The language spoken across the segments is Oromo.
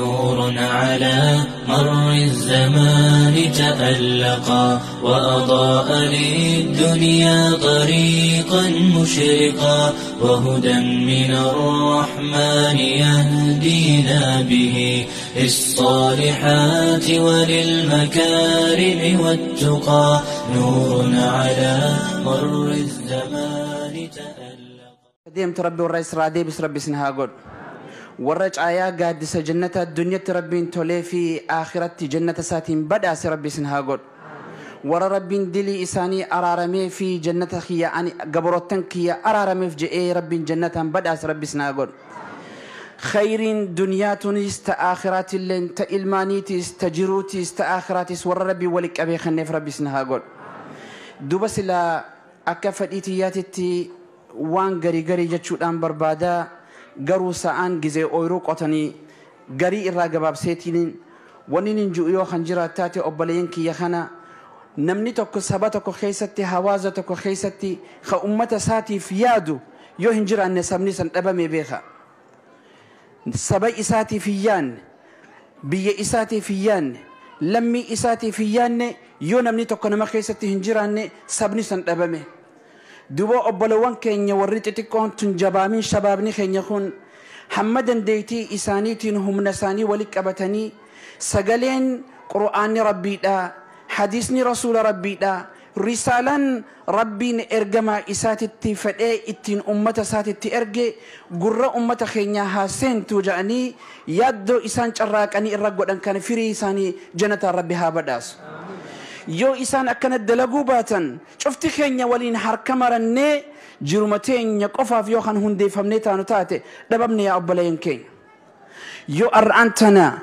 نور على مر الزمان تألقا وأضاء للدنيا طريقا مشرقا وهدى من الرحمن يهدينا به للصالحات وللمكارم والتقى نور على مر الزمان تألقا. ديمت ربي والرئيس رادي بس ربي سنها قول warra caayaa gaaddisa jannata addunyaatti rabbiin tolee fi akhiratti jannata isaatiin badhaase rabbi isin haa godhu. Warra rabbiin dilii isaanii araaramee fi jannata kiyya ani gabaroottan kiyya araarameef je'ee rabbiin jannataan badhaase rabbi isin haa godhu. Khayriin duniyaa tunis ta akhiraatilleen ta ilmaaniitis ta jiruutis ta akhiraatis warra rabbiin wali qabee kenneef rabbi isin haa godhu. Duba silaa akka fedhii tiyyaatitti waan garii garii jechuudhaan barbaadaa. Garuu sa'aan gizee ooyiruu qotanii garii irraa gabaabseetiin wanni hin jiru yoo kan jiraat taate obboleeyyan kiyya kana namni tokko saba tokko keessatti hawaasa tokko keessatti ka ummata isaatiif yaadu yoo hin jiraanne sabni san dhabame beeka. Saba isaatiif hin yaanne, biyya isaatiif hin yaanne, lammii isaatiif hin yaanne yoo namni tokko nama keessatti hin jiraanne sabni san dhabame. Duba obbolowwan keenya warri xixiqqoon tun jabaamin shabaabni keenya kun hamma dandeettii isaaniitiin humna isaanii walitti qabatanii sagaleen qur'aanni rabbiidha, hadiisni rasuula rabbiidha, risaalaan rabbiin ergamaa isaatitti fedhee ittiin ummata isaatitti erge gurra ummata keenyaa haa seentu jedhanii yaaddoo isaan carraaqanii irra godhan kana firii isaanii jannataan rabbi haa badhaasu. Yoo isaan akkana dalaguu baatan cufti keenya waliin harka marannee jiruma teenya qofaaf yoo kan hundeeffamnee taanu taate dhabamne yaa obboleeyyan keenya. Yoo har'aan tana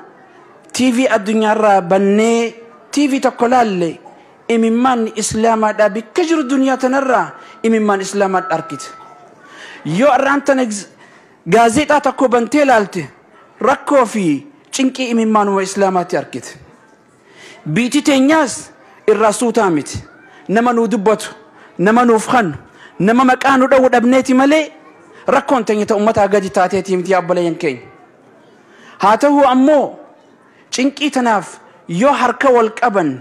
TV addunyaarraa bannee TV tokko laalle imimmaan islaamaadhaa bikka jiru duniyaa tanarraa imimmaan islaamaadha argite. Yoo har'aan tana gaazexaa tokko bantee laalte rakkoo fi cinqii imimmaanuma islaamaatti argite. Biitii teenyaas irraa suutaa miti. Nama nuu dubbatu, nama nuuf kannu, nama maqaa nu dhowwu dhabneeti malee rakkoon teenya ta uummataa gadi taateeti miti yaa obboleeyyan keenya. Haa ta'u ammoo cinqii tanaaf yoo harka wal qaban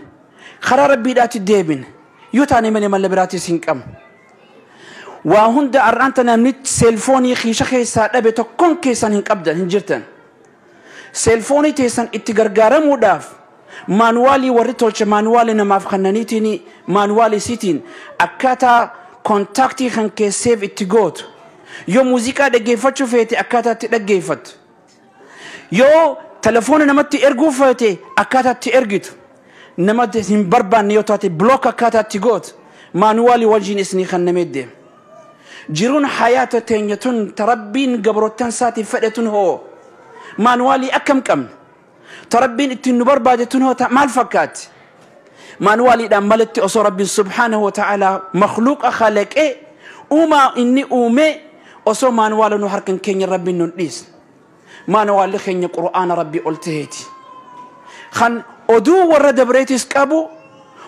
karaa rabbiidhaatti deebin yoo taane malee malla biraattis hin qabnu. Waa hunda har'aan tana namni seelfoonii kiisha keessaa dhabe tokkoon keessan hin qabdan hin jirtan. Seelfoonii teessan itti gargaaramuudhaaf maanuwaalii warri tolche maanuwaalii namaaf kennaniitiin maanuwaalii isiitiin akkaataa kontaaktii kan keesseef itti gootu. Yoo muuziqaa dhaggeeffachuu feete akkaataa itti dhaggeeffattu. Yoo telefoona namatti erguu feete akkaataa itti ergitu. Nama hin barbaanne yoo taate bilook akkaataa itti gootu. Maanuwaalii wajjin isinii kennamee deema. Jiruun hayaata teenya tun ta rabbiin gabrottan isaatiif fedhe tun hoo maanuwaalii akkam qabna? Ta rabbiin ittiin nu barbaade tun hoo maal fakkaatti? Maanuwaaliidhaan malatti osoo rabbiin subhaanahu wa ta'aalaa makhluuqa khalaqee uumaa inni uume osoo maanuwaala nu harkan keenya rabbiin nun dhiisne. Maanuwaalli keenya qur'aana rabbii ol taheeti. Kan oduu warra dabreetis qabu,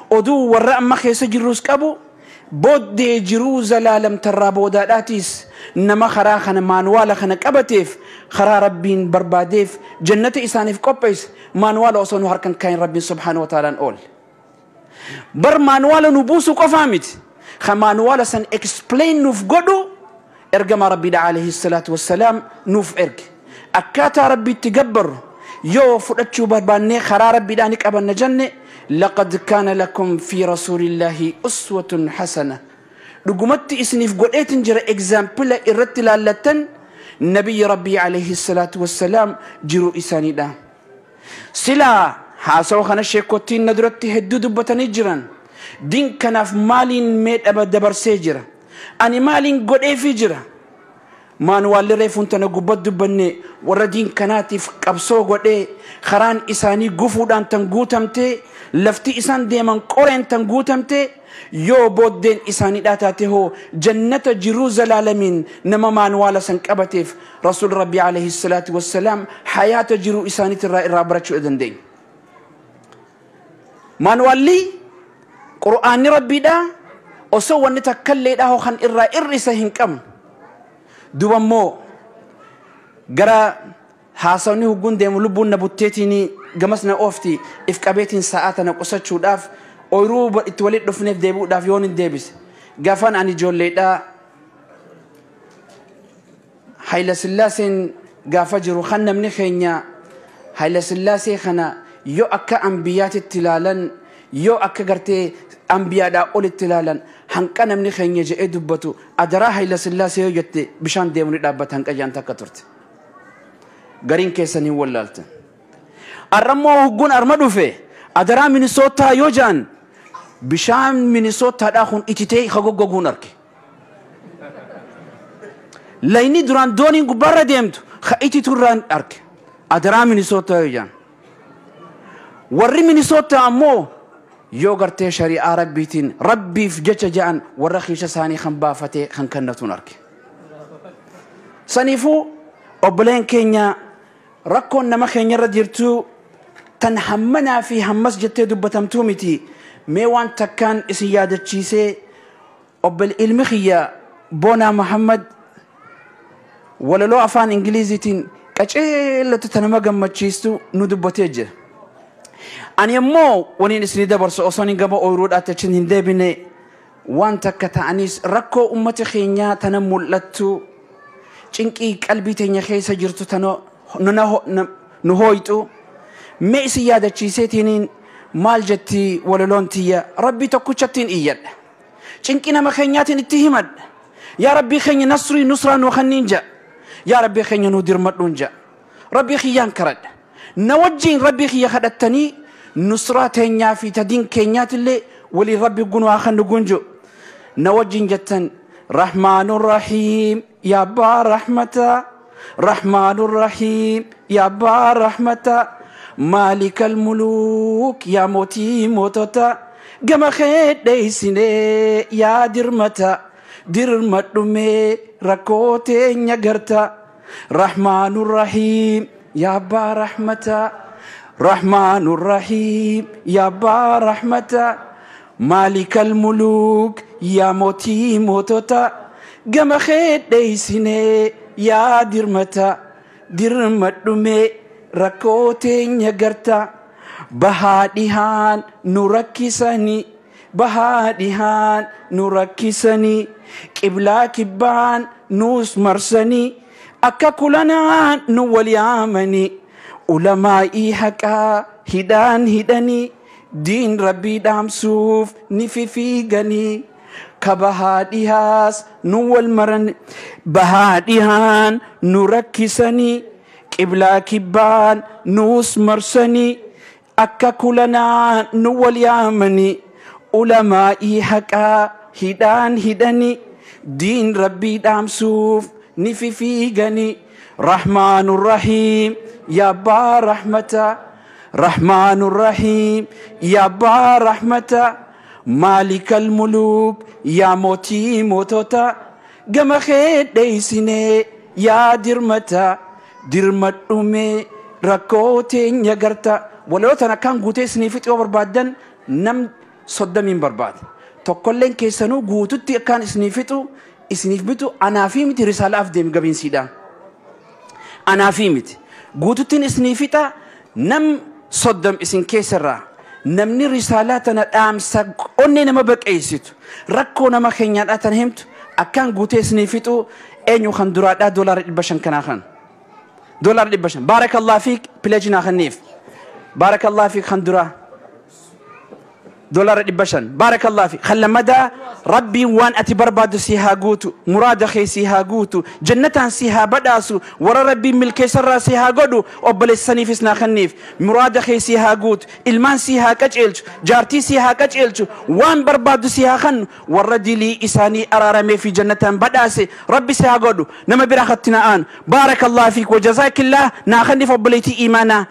oduu warra amma keessa jirrus qabu, booddee jiruu zalaalamtarraa boodaadhaatis nama karaa kana maanuwaala kana qabateef karaa rabbiin barbaadeef jannata isaaniif qopheesse maanuwaala osoo nu harkan kaayin rabbiin subhaanahu wa ta'aalaan oolle. Bar maanuwaala nu buusuu qofaa miti. Kan maanuwaala san explain nuuf godhu ergamaa rabbiidha alayhi salaatu wassalaam nuuf erge. Akkaataa rabbiitti gabbarru yoo fudhachuu barbaannee karaa rabbiidhaa ni qabanna jenne لقد كان لكم في رسول الله أسوة حسنة. dhugumatti isiniif godheetin jira example irratti laallattan nabiyyi rabbii alayhi salaatu wassalaam jiruu isaaniidha. Silaa haasawa kana sheekottiin na duratti hedduu dubbatanii jiran. Diin kanaaf maaliin meedhaba dabarsee jira? Ani maaliin godheefii jira? Maanuwaalli reefuun tana gubbat dubbanne warra diin kanaatiif qabsoo godhee karaan isaanii gufuudhaan tan guutamte lafti isaan deeman qoreen tan guutamte yoo booddeen isaaniidhaa taate hoo jannata jiruu zalaalamiin nama maanuwaala san qabateef rasuul rabbii alayhi salaatu wassalaam hayaata jiruu isaaniitirraa irraa barachuu dandeenya. Maanuwaalli qur'aanni rabbiidhaa osoo wanni takkalleedhaa hoo kan irraa irrisa hin qabnu. Duba immoo gara Haasawni hugguun deemu lubbuun na butteetiin gamas na oofti if qabeetiin sa'aa tana qusachuudhaaf ooyiruu itti walitti dhufneef deebi'uudhaaf yoon hin deebise. Gaafan ani ijoolleedhaa Hayila Sillaaseen gaafa jiru kan namni keenya Hayila Sillaasee kana yoo akka ambiyyaatitti ilaalan yoo akka gartee ambiyaadhaa olitti ilaalan hanqa namni keenya je'ee dubbatu adaraa Hayila Sillaasee yoo jette bishaan deemu ni dhaabbata hanqa jedhan takka turte. Gariin keessan hin wallaaltan. Arrammoo hugguun arma dhufe adaraa Minisootaa yoo ja'an bishaan Minisootaadhaa kun ititee hagoggoguun arge. Layni duraan dooniin gubbaarra deemtu ka ititurraan arge. Adaraa Minisootaa yoo ja'an. Warri Minisootaa ammoo yoo gartee shari'aa rabbiitiin rabbiif jecha ja'an warra kiisha isaanii kan baafatee kan kennatuun arge. Saniifuu obboleen keenya rakkoon nama keenyarra jirtu tan hammanaa fi hammas jettee dubbatamtuu miti. Mee waan takkaan isin yaadachiisee obbol ilmi kiyya Boonaa Muhammad walaloo afaan Ingiliziitiin qaceellatu ta nama gammachiistu nu dubbatee jira. Ani ammoo waniin isinii dabarsu osoo hin gama ooyiruudhaatti achiin hin deebine waan takka ta'anis rakkoo uummata keenyaa tana mul'attu cinqii qalbii teenya keessa jirtu tana nu hooyxu mee isin yaadachiiseetiin maal jetti walaloon tiyya rabbii tokkichattiin iyyadha. Cinqii nama keenyaatiin itti himadha. Yaa rabbii keenya nasrii nusraa nuu kanniin ja'a. Yaa rabbii keenya nuu dirmadhuun ja'a. Rabbii kiyyaan karadha. Na wajjiin rabbii kiyya kadhattanii nusraa teenyaa fi tadiin keenyaatillee waliin rabbi gunwaa kan nu gunju. Na wajjiin jettan Rahmaanur Rahiim yaa abbaa rahmataa. Rahmaanur Rahiim yaa abbaa rahmataa. Maalikal muluuk yaa mootii moototaa. Gama kee dheeysinee yaa dirmataa. Dirmadhumee rakkoo teenya gartaa. Rahmaanur Rahiim yaa abbaa rahmataa. Rahmaanur Rahiim yaa abbaa rahmataa. Maalikal muluuk yaa mootii moototaa. Gama kee dheeysinee yaa dirmataa. Dirmadhumee rakkoo teenya gartaa. Bahaa dhihaan nu rakkisanii. Bahaa dhihaan nu rakkisanii. Qiblaa kibbaan nuus marsanii. Akka kulanaan nu wal yaamanii. Ulamaa'ii haqaa hidhaan hidhanii. Diin rabbii dhaamsuuf ni fifiiganii. Ka bahaa dhihaas nu wal maran. Bahaa dhihaan nu rakkisanii. Qiblaa kibbaan nuus marsanii. Akka kulanaan nu wal yaamanii. Ulamaa'ii haqaa hidhaan hidhanii. Diin rabbii dhaamsuuf ni fifiiganii. Rahmaanur Rahiim yaa abbaa rahmataa. Rahmaanur Rahiim yaa abbaa rahmataa. Maalikal muluuk yaa mootii moototaa. Gama kee dheeysinee yaa dirmataa. Dirmadhumee rakkoo teenya gartaa. Walaloota akkaan guutee isinii fixuu barbaaddan nam 30 barbaada. Tokkolleen keessanuu guututti akkaan isinii fixu isiniif bitu anaafii miti risaalaaf deemi gabiinsiidha. Anaafii miti. Guututtiin isinii fixa nam 30 isin keessarraa namni risaalaa tana dhaamsa onnee nama baqeessitu rakkoo nama keenyaadhaa tana himtu akkaan guutee isinii fixu eenyu kan duraadhaa $500 kanaa kan. $500. Baarakallah fiik pileejinaa kanniif. Baarakallah fiik kan duraa. $500. Baarakallah fiik. Kan rabbii waan ati barbaaddu si haa guutu. Muraada kee si haa guutu. Jannataan si haa badhaasu. Warra rabbiin milkeessarraa si haa godhu. Obboleessaniifis naa kanniif. Muraada kee si haa guutu. Ilmaan si haa qaceelchu. Jaartii si haa qaceelchu. Waan barbaaddu si haa kannu. Warra dilii isaanii araaramee fi jannataan badhaase. Rabbi si haa godhu. Nama bira katti na'aan. Baarakallah fiik. Wajazaakillah naa kanniif obboleettii iimaanaa.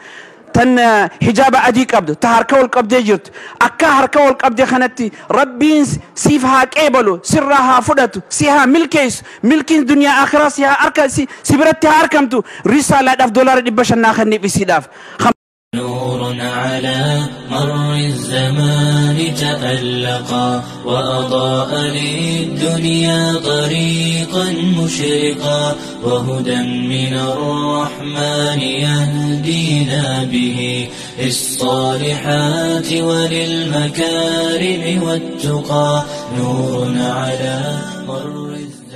Tan hijaaba adii qabdu ta harka wal qabdee jirtu akka harka wal qabdee kanatti rabbiin siif haa qeebalu sirraa haa fudhatu si haa milkeessu milkiin duniyaa akhiraa si haa harka si biratti haa argamtu risaalaadhaaf $500 naa kenniif isiidhaaf. نور على مر الزمان تألقا، وأضاء للدنيا طريقا مشرقا، وهدى من الرحمن يهدينا به للصالحات وللمكارم والتقى. نور على مر الزمان.